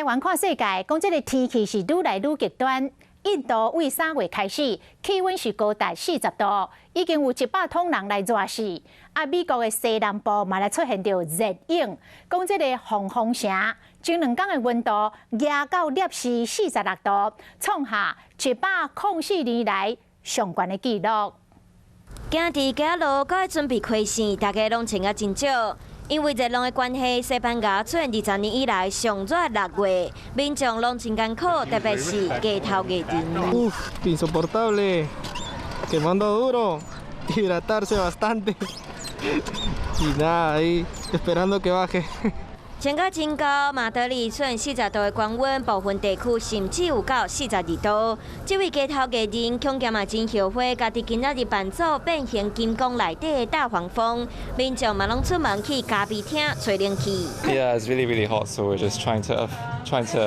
灣看世界，講這个天氣是愈來愈極端。印度對3月開始，氣溫是高達40度，已經有100通人來熱死。啊，美國的西南部嘛來出現著熱湧，講這个黃蜂城，前兩工的溫度夯到攝氏46度，創下104年來上懸的紀錄。行佇街仔路，閣愛準備開扇，大家攏穿啊真少。因為熱浪的關係，西班牙出現20年以來上熱6月，民眾攏真艱苦，特別是街頭藝人。 Uf, insoportable, quemando duro, hidratarse bastante y nada, ahí esperando que baje. 穿甲真厚，馬德里出現40度的高溫，部分地區甚至有到42度。這位街頭藝人恐驚嘛真後悔，家己今仔日扮做變形金剛內底的大黃蜂，民眾嘛攏出門去咖啡廳吹冷氣。 Yeah, it's really, really hot, so we're just trying to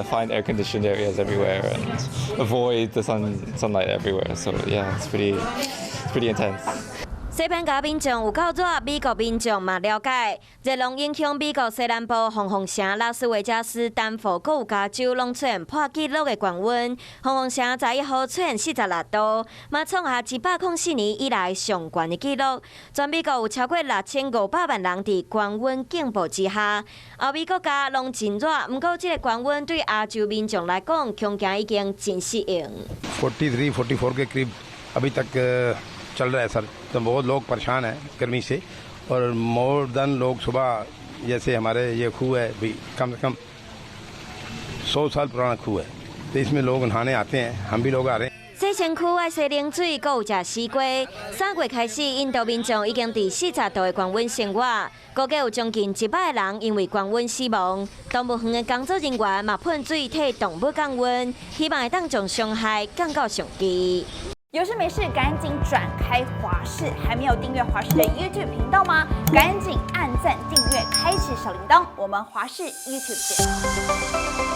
find air-conditioned areas everywhere and avoid the sunlight everywhere. So yeah, it's pretty intense. 西班牙民眾有夠熱，美國民眾嘛了解。熱浪影響美國西南部黃蜂城、拉斯維加斯、丹佛、閣有加州攏出現破紀錄的高溫。黃蜂城11號出現46度，嘛創下104年以來上懸的紀錄。全美國有超過6500萬人佇高溫警報之下。歐美國家攏真熱，毋過這个高溫對亞洲民眾來講，恐驚已經真適應。 43, 44 के करीब अभी तक चल रहा है सर, तो बहुत लोग परेशान हैं गर्मी से और मोर देन लोग सुबह जैसे हमारे ये खूह है भी, कम से कम 100 साल पुराना खूह है, तो इसमें लोग नहाने आते हैं, हम भी लोग आ रहे हैं।洗身軀愛洗冷水，閣有食西瓜。3月開始，印度民眾已經佇40度的高溫生活，估計有將近100個人因為高溫死亡。動物園的工作人員嘛噴水替動物降溫，希望會當將傷害降到上低。有事沒事趕緊轉開華視，還沒有訂閱華視的 YouTube 頻道嗎？趕緊按讚、訂閱、開啟小鈴鐺，我們華視 YouTube 見。